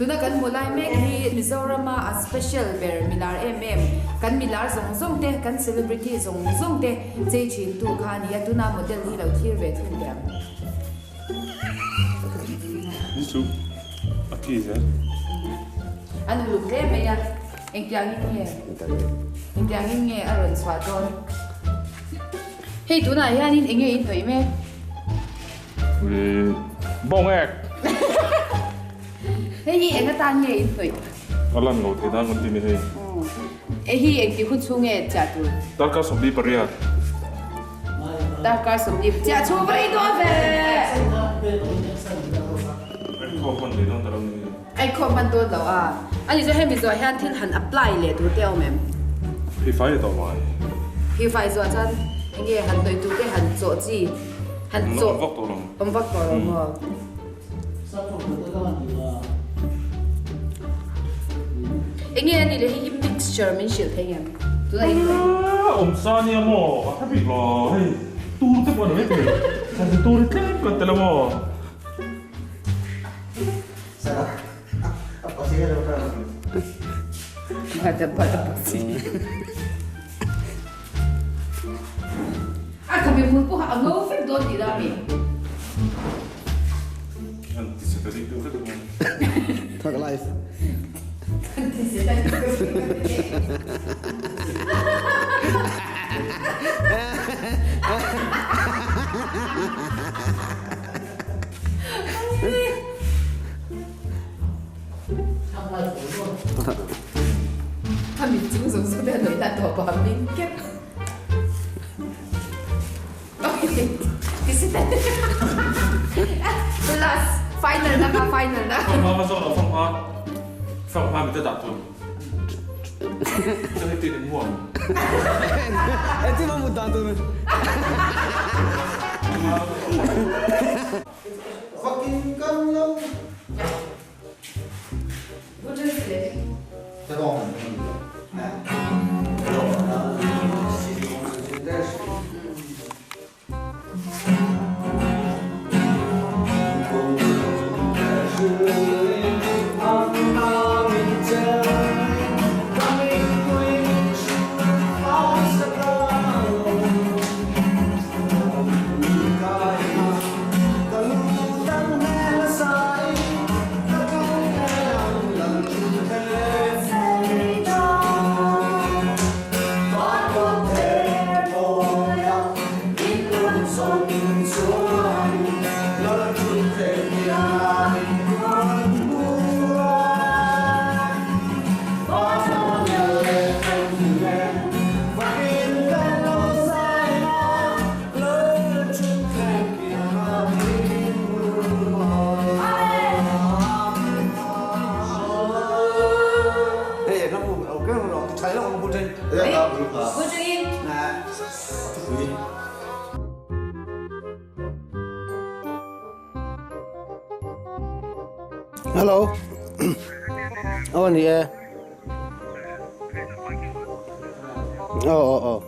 Tuna kan hmuh lai mek hi Mizorama a special ber milar em em, kan milar zawng zawng te, kan celebrity zawng zawng te chei thin tu kha a ni a, tuna model hi lo thlir ve thung teh ang. Ni chu a ki zel. An uluk hle mai a, engtiangin nge engtiangin nge a rawn chhuah dawn? Hei tunah hianin enge in hnawih mek? Bawng ek. Hei hi eng atan nge in hnawih? A lan lo thei dan kan ti ni hei. E hi engti hun chhung nge chiah tur? Darkar 28. Darkar 40 chiah chhung va i dawn ve! Ai khawm hman leh dawn ta lo ni hei. Ai khawm hman dawn lo a. Ani chu hemi zawh hian thil han apply leh tur te a awm em? Phifai leh tawh mai. Phifai zawh chuan enge han hnawih tur te han chawh chi han chawh. Awm vak tawh lo. Awm vak tawh lo maw? Enge ani leh hei hi mixture min hrilh thei ngem? Tuna in hnawih. Awm sa nia maw? A tha bik lo hei tur te pawh a ni maithei. Tur hi tlem kan tel a maw? A khabe hmul pawh a ngo vek dawn tih la mi. Thug life. A mit chung zawng zawng te a nawih hlan tawh pah min kep. Last final na ka final na. Fanghma va zawk lo fanghma fanghma mi te dah tur. Chu heti in muang. Engtin maw mut dan tur. Fucking kan lo. Hello. Aw ni e. Aw aw aw.